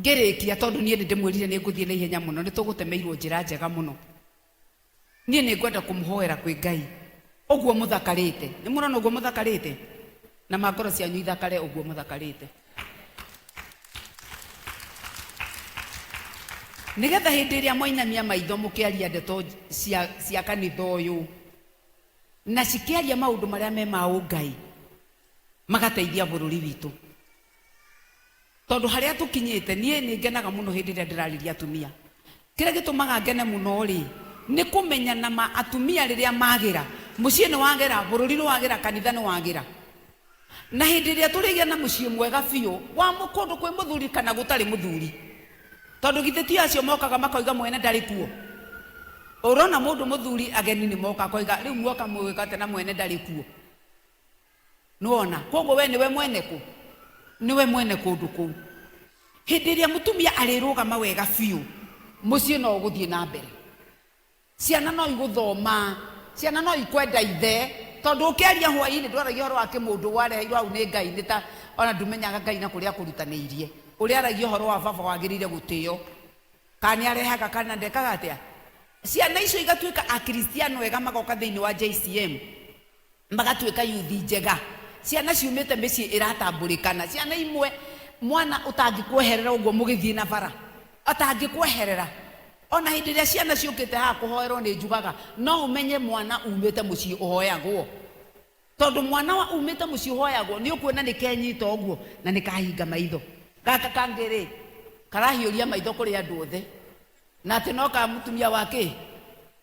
Ngĩrĩkia, tondũ niĩ nĩ ndĩmwĩrire nĩ ngũthiĩ na ihenya mũno, nĩ tũgũtemeirwo njĩra njega mũno. Niĩ nĩ ngwenda kũmũhoera kwĩ Ngai ũguo mũthakarĩte. Nĩ mũrona ũguo mũthakarĩte? Na ma ngoro cianyu ithakare ũguo mũthakarĩte. Nĩgetha hĩndĩ ĩrĩa mwainamia maitho mũkĩaria ndeto cia kanitha ũyũ, na cikĩaria maũndũ marĩa me ma ũngai, magateithia bũrũri witũ. Tondũ harĩa tũkinyĩte, niĩ nĩ ngenaga mũno hĩndĩ ĩrĩa ndĩrarĩria atumia. Kĩrĩa gĩtũmaga ngene mũno rĩ, nĩ kũmenya na ma atumia rĩrĩa magĩra, mũciĩ nĩ wagĩra, bũrũri nĩ wagĩra, kanitha nĩ wagĩra. Na hĩndĩ ĩrĩa tũrĩgĩa na mũciĩ mwega biũ, wa kũndũ kwĩ mũthuri kana gũtarĩ mũthuri. Tondũ githĩ ti acio mokaga makoiga mwene ndarĩ kuo? Ũrona mũndũ mũthuri ageni nĩ moka akoiga rĩu muoka mũgĩka atĩa na mwene ndarĩ kuo? Nĩwona? Kwoguo we nĩwe mwene kũ? Nĩwe mwene kũndũ kũu. Hĩndĩ ĩrĩa mũtumia arĩrũgama wega biũ, mũciĩ no ũgũthiĩ na mbere. Ciana no igũthoma, ciana no ikwenda ithe, tondũ ũkĩaria hwaĩ-inĩ ndwaragia ũhoro wa kĩmũndũ wareheirwo hau nĩ Ngai, nĩ ta ona ndũmenyaga Ngai na kũrĩa akũrutanĩirie. Ũrĩa aragia ũhoro wa baba wagĩrĩire gũtĩo. Kana nĩ arehaga kana ndekaga atĩa. Ciana icio igatuĩka Akristiano ega magoka thĩinĩ wa JCM. Magatuĩka yuthi njega, ciana ciumĩte mĩciĩ ĩratambũrĩkana, ciana imwe mwana ũtangĩkweherera ũguo mũgĩthiĩ na bara, atangĩkweherera. Ona hĩndĩ ĩrĩa ciana ciũkĩte haha kũhoerwo nĩ njugaga, no ũmenye mwana umĩte mũciĩ ũhoyagwo. Tondũ mwana wa umĩte mũciĩ ũhoyagwo, nĩ ũkuona nĩ kenyita ũguo na nĩ kahinga maitho. Gaka kangĩ rĩ, karahiũria maitho kũrĩ andũ othe. Na atĩ no ka mũtumia wa kĩ?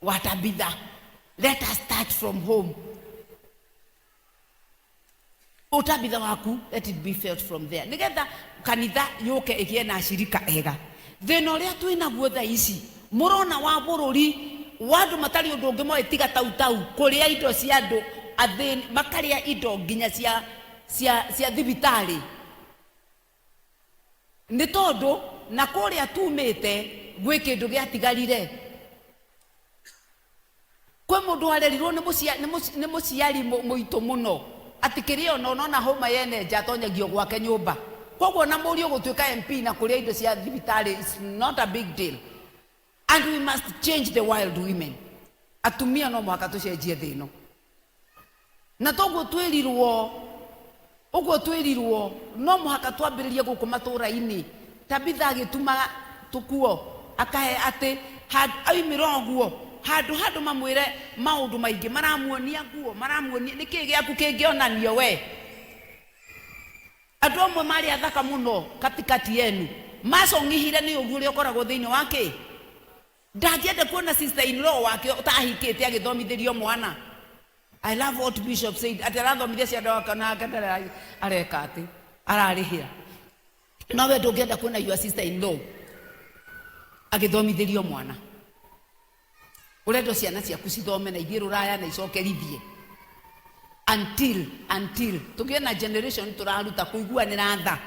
Wa Tabitha. Let us start from home. Ũtabitha waku, let it be felt from there. Nĩgetha kanitha yũke ĩgĩe na acirika ega. Thĩna ũrĩa twĩ naguo thaa ici, mũrona wa bũrũri, wa andũ matarĩ ũndũ ũngĩ moĩ tiga tautau, kũrĩa indo cia andũ athĩni, makarĩa indo nginya cia thibitarĩ. Nĩ tondũ na kũrĩa tumĩte gwĩ kĩndũ gĩatigarire. Kwĩ mũndũ warerirwo nĩ mũciari mũitũ mũno atĩ kĩrĩa ona ona hũma yene nja atonyagio gwake nyũmba. Koguo ona mũriũ gũtuĩka MP na kũrĩa indo cia thibitarĩ is not a big deal. And we must change the world, women. Atumia no mũhaka tũcenjie thĩ ĩno. Na toguo twĩrirwo, ũguo twĩrirwo no mũhaka twambĩrĩrie gũkũ matũũra-inĩ. Tabitha agĩtuma tũkuo akahe atĩ aumĩra ũguo handũ handũ mamwĩre maũndũ maingĩ, maramuonia nguo, maramuonia nĩkĩĩ gĩaku kĩngĩonanio we. Andũ amwe marĩ athaka mũno katikati yenu macong'ihire nĩ ũru ũrĩa ũkoragwo thĩinĩ wa kĩ. Ndangĩenda kuona sister in law wake ũtahikĩte agĩthomithĩrio mwana. I love what Bishop said, atĩ arathomithia ciana wake na ake ndarĩ areka atĩ ararĩhĩra. No we ndũngĩenda kuona your sister in law agĩthomithĩrio mwana. Ũrenda ciana ciaku cithome na ithiĩ rũraya na icokerithie. Until tũgĩe na generation tũraruta kũiguanĩra tha,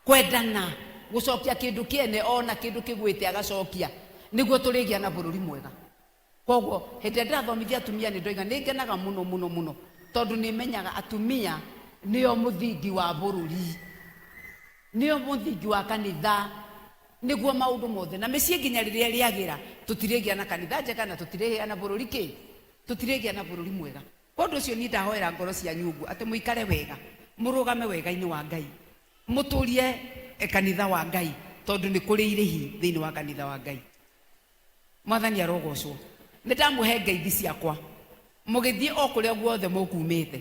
kwendana, gũcokia kĩndũ kĩene ona kĩndũ kĩgwĩte agacokia, nĩguo tũrĩgĩa na bũrũri mwega. Koguo hĩndĩ ĩrĩa ndĩrathomithia atumia nĩ ndoiga nĩ ngenaga mũno mũno mũno, tondũ nĩ menyaga atumia nĩo mũthingi wa bũrũri, nĩo mũthingi wa kanitha, nĩguo maũndũ mothe na mĩciĩ nginya rĩrĩa ĩrĩagĩra, tũtirĩgĩa na kanitha njega na tũtirĩgĩa na bũrũri kĩ, tũtirĩgĩa na bũrũri mwega. Kwa ũndũ ũcio niĩ ndahoera ngoro cianyu ũguo atĩ mũikare wega, mũrũgame wega-inĩ wa Ngai, mũtũrie kanitha wa Ngai, tondũ nĩ kũrĩ irĩhi thĩinĩ wa kanitha wa Ngai. Mwathani arogocwo. Nĩ ndamũhe ngeithi ciakwa, mũgĩthiĩ o kũrĩa guothe mũkumĩte.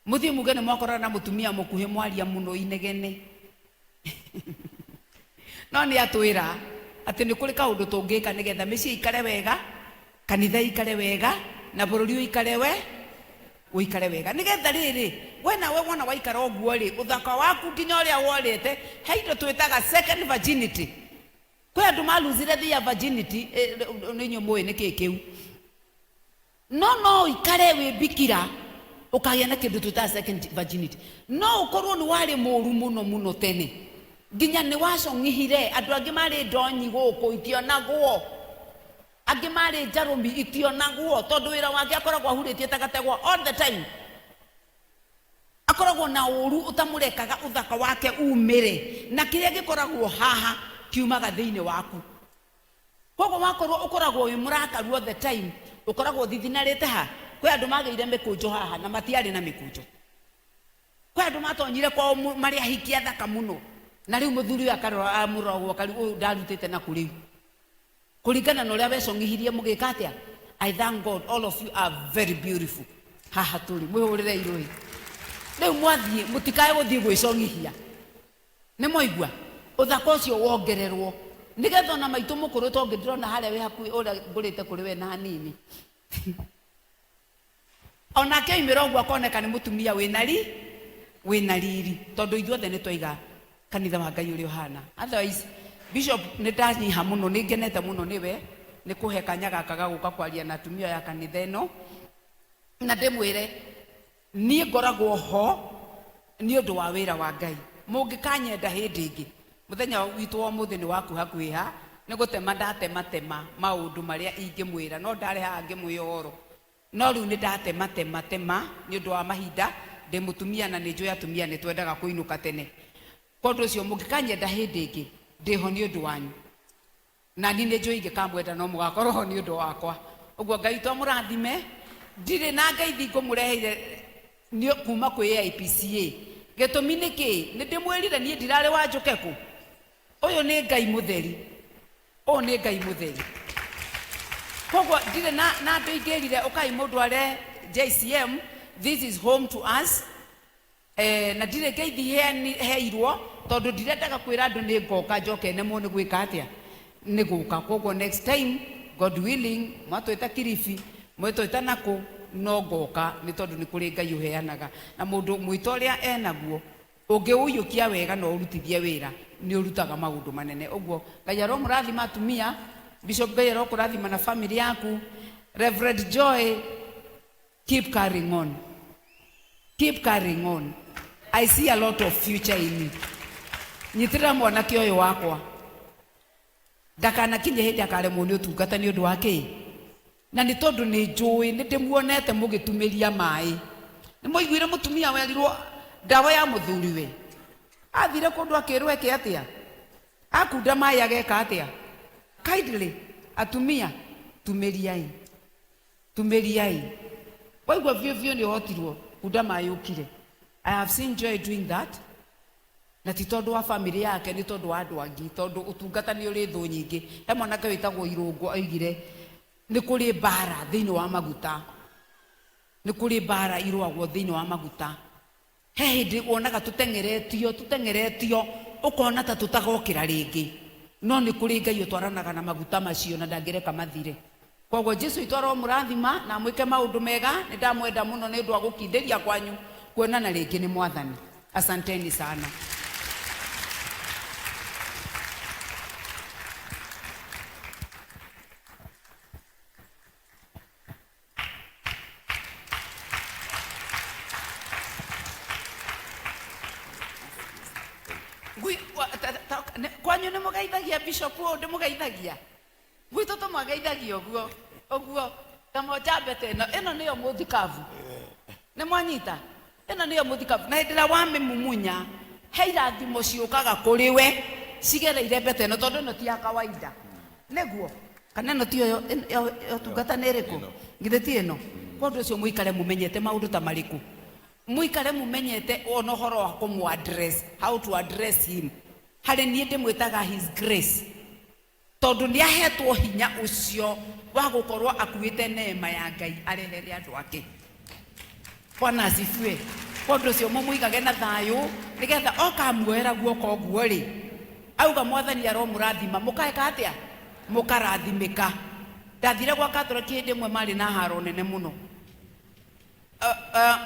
Mũthiĩ muge nĩ mwakorana na mũtumia mũkuhĩ mwaria mũno inegene. No nĩ atwĩra atĩ nĩ kũrĩ kaũndũ tũngĩka nĩgetha mĩciĩ ikare wega, kanitha ikare wega, na bũrũri ũikare we ũikare wega. Nĩgetha rĩrĩ, we nawe wona waikara ũguo rĩ, ũthaka waku nginya ũrĩa worĩte, he indo twĩtaga second virginity. Kwĩ andũ maluzire their virginity, nĩ inyuĩ mũĩ nĩkĩ kĩu. No no ũikare wĩ bikira ũkagĩa na kĩndũ twĩtaga second virginity. No ũkorwo nĩ warĩ mũru mũno mũno tene nginya nĩ wacong'ihire. Andũ angĩ marĩ ndonyi gũkũ itionagwo, angĩ marĩ njarũmi itionagwo, tondũ wĩra wake akoragwo ahurĩtie ta gategwa all the time. Akoragwo na ũru ũtamũrekaga ũthaka wake umĩre, na kĩrĩa gĩkoragwo haha kiumaga thĩinĩ waku. Koguo wakorwo ũkoragwo wĩ mũrakaru all the time, ũkoragwo ũthithinarĩte ha. Kwĩ andũ magĩire mĩkũnjo haha na matiarĩ na mĩkũnjo. Kwĩ andũ matonyire kwao marĩ ahiki athaka mũno, na rĩu mũthuri ũyũ akarora amũrora ũguo akari ũyũ ndarutĩte na kũ rĩu, kũringana na ũrĩa wecong'ihirie mũgĩka atĩa. I thank God all of you are very beautiful. Haha tũrĩ mwĩhũrĩre irũĩ. Rĩu mwathiĩ mũtikae gũthiĩ gwĩcong'ihia, nĩ mwaigua ũthaka ũcio wongererwo, nĩgetha ona maitũ mũkũrũ tongĩ ndĩrona harĩa wĩ hakuhĩ ũrĩa ngũrĩte kũrĩ we na hanini, onake oimĩra ũguo akoneka nĩ mũtumia wĩna riri, tondũ ithuothe nĩ twaiga kanitha wa Ngai ũrĩa ũhana. Otherwise Bishop, nĩ ndanyiha mũno, nĩ ngenete mũno nĩwe nĩ kũhe kanya gaka ga gũka kwaria na atumia ya kanitha ĩno, na ndĩmwĩre niĩ ngoragwo ho nĩ ũndũ wa wĩra wa Ngai. Mũngĩkanyenda hĩndĩ ĩngĩ, mũthenya witũ wa ũmũthĩ nĩ waku hakuhĩ ha nĩ gũtema ndatematema maũndũ marĩa ingĩmwĩra, no ndarĩ haha ngĩmwĩra ũhoro, no rĩu nĩ ndatematema tema nĩ ũndũ wa mahinda. Ndĩ mũtumia na nĩ njũĩ atumia nĩ twendaga kũinũka tene. Kwa ũndũ ũcio mũngĩkanyenda hĩndĩ ĩngĩ, ndĩho nĩ ũndũ wanyu, na niĩ nĩ njũĩ ingĩkamwenda no mũgakorwo ho nĩ ũndũ wakwa. Ũguo Ngai witũ amũrathime. Ndirĩ na ngeithi ngũmũreheire nĩ kuma kwĩ AIPCA. Gĩtũmi nĩ kĩĩ? Nĩ ndĩmwĩrire niĩ ndirarĩ wa njũke kũ. Ũyũ nĩ Ngai mũtheri, ũyũ nĩ Ngai mũtheri. Koguo ndirĩ na andũ ingĩrire ũkai mũndũ are JCM. This is home to us. Na ndirĩ ngeithi heirwo, tondũ ndirendaga kwĩra andũ nĩ ngoka njoke nemwo nĩ gwĩka atĩa, nĩ gũka. Koguo next time, God willing, mwatwĩta Kilifi, mwetwĩta nakũ, no ngoka, nĩ tondũ nĩ kũrĩ Ngai ũheanaga, na mũndũ mwĩto ũrĩa enaguo ũngĩũiyũkia wega na ũrutithie wĩra, nĩ ũrutaga maũndũ manene. Ũguo Ngai aromũrathima atumia. Bishop, Ngai arokũrathima na family yaku. Reverend Joy, keep carrying on, keep carrying on. I see a lot of future in you. Nyitĩrĩra mwanake ũyũ wakwa ndakanakinye hĩndĩ akaremwo nĩ ũtungata nĩ ũndũ wa kĩĩ, na nĩ tondũ nĩ njũĩ nĩ ndĩmuonete mũgĩtumĩria maĩ. Nĩ mũiguire mũtumia werirwo ndawa ya mũthuriwe, athire kũndũ akĩrwo eke atĩa, akunda maĩ ageka atĩa. Kindly atumia, tumĩriai, tumĩriai. Waigua biũ biũ nĩ ũhotirwo, kunda maĩ ũkire. I have seen Joy doing that, na ti tondũ wa family yake, nĩ tondũ wa andũ angĩ, tondũ ũtungata nĩ ũrĩ thũ nyingĩ. He mwanake wĩtagwo Irũngũ oigire nĩ kũrĩ mbara thĩinĩ wa maguta, nĩ kũrĩ mbara irũagwo thĩinĩ wa maguta. He hĩndĩ wonaga tũteng'eretio tũteng'eretio, ũkona ta tũtagokĩra rĩngĩ, no nĩ kũrĩ Ngai ũtwaranaga na maguta macio na ndangĩreka mathire. Koguo Jesu witũ aromũrathima na amwĩke maũndũ mega. Nĩ ndamwenda mũno nĩ ũndũ wa gũkindĩria kwanyu. Kuonana rĩngĩ nĩ Mwathani. Asanteni sana. Kwanyu nĩ mũgeithagia bishop ũũ? Ndĩmũgeithagia. Gwitũ tũmageithagia ũguo ũguo kamojambete ĩno. Ĩno nĩyo mũthikabu, nĩ mwanyita? Ĩno nĩyo mũthikabu, na hĩndĩ ĩrĩa wamĩmumunya he irathimo ciũkaga kũrĩ we cigereire mbete ĩno, tondũ ĩno ti ya kawaida. Nĩguo kana ĩno tiyo ũtungata nĩ ĩrĩkũ? Githĩ ti ĩno? Kwa ũndũ ũcio mũikare mũmenyete maũndũ ta marĩkũ, mũikare mũmenyete ona ũhoro wa kũmũ address, how to address him. Harĩ niĩ ndĩmwĩtaga His Grace, tondũ nĩ ahetwo hinya ũcio wa gũkorwo akuĩte neema ya Ngai arehere andũ ake. Bwana asifiwe. Kwa ũndũ ũcio mũmũigage na thayũ, nĩgetha oka amuoera guoko ũguo rĩ, auga Mwathani aromũrathima, mũkaeka atĩa? Mũkarathimĩka. Ndathire gwa Catholic hĩndĩ ĩmwe, marĩ na haro nene mũno.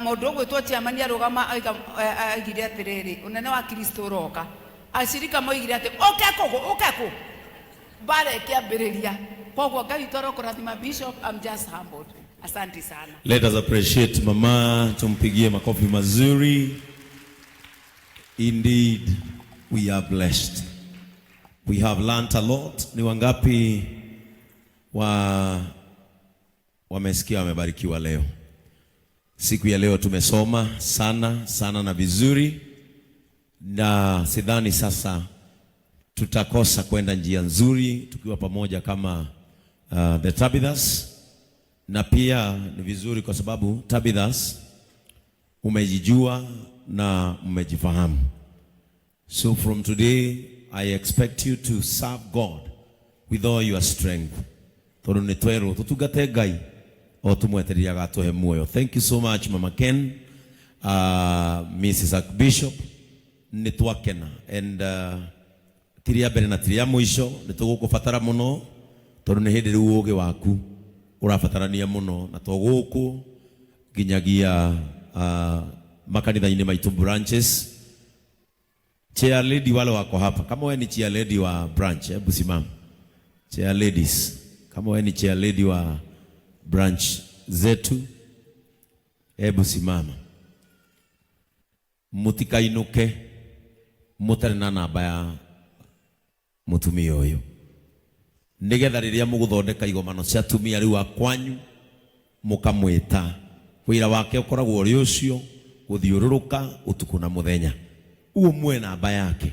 Mũndũ ũgwĩtwo chairman arũgama aigire atĩrĩrĩ, ũnene wa Kristo ũroka. Acirika moigire atĩ ũke kũ, ũke kũ, mbara ĩkĩambĩrĩria. Koguo Ngai witũ arokũrathima, Bishop. I'm just humbled. Asante sana. Let us appreciate Mama, tumpigie makofi mazuri. Indeed, we are blessed. We have learnt a lot. Ni wangapi wa wamesikia wamebarikiwa leo? Siku ya leo tumesoma sana sana na vizuri, na sidhani sasa tutakosa kwenda njia nzuri tukiwa pamoja kama the Tabithas. Na pia ni vizuri kwa sababu Tabithas umejijua na mmejifahamu. So from today I expect you to serve God with all your strength. Tondu nĩ twerwo tũtungate Ngai o tũmwetereire agatũhe muoyo. Thank you so much, Mama Ken, Mrs. Archbishop, nĩ twakena and ti rĩa mbere na ti rĩa mũico. Nĩ tũgũkũbatara mũno tondũ nĩ hĩndĩ rĩu ũgĩ waku ũrabatarania mũno, na to gũkũ, nginyagia makanitha-inĩ maitũ, branches. Chair lady wale wako hapa, kama wewe ni chair lady wa branch, hebu simama. Chair ladies, kama wewe ni chair lady wa branch zetu, hebu simama. Mutikainuke mutarĩ na namba ya mutumia ũyũ, nigetha rĩrĩa mũgũthondeka igomano cia atumia rĩu a kwanyu mũkamwĩta. Wĩra wake ũkoragwo ũrĩ ũcio, gũthiũrũrũka ũtukũ na mũthenya. Ũguo muoe namba yake,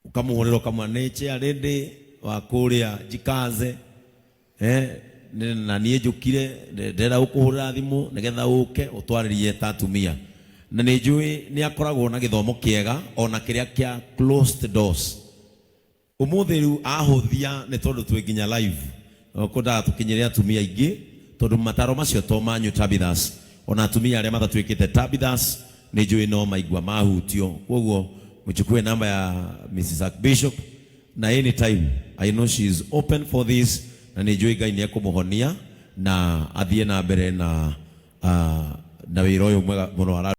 ũkamũhũrĩra, ũkamwĩra nĩ chair lady wa kũrĩa Jikaze, na niĩ njũkire, ndĩrenda gũkũhũrĩra thimũ nĩgetha ũke ũtwarĩrie ta atumia. Na nĩ njũĩ nĩ akoragwo na gĩthomo kĩega ona kĩrĩa kĩa closed doors. Ũmũthĩ rĩu ahũthia nĩ tondũ twĩ nginya live, kwendaga tũkinyĩre atumia aingĩ, tondũ mataro macio to manyu Tabithas, ona atumia arĩa matatuĩkĩte Tabithas nĩ njũĩ no maigua mahutio. Koguo mchukue namba ya Mrs. Archbishop na anytime, I know she is open for this, na nĩ njũĩ Ngai nĩ ekũmũhonia na athiĩ na mbere na wĩra ũyũ mwega mũno.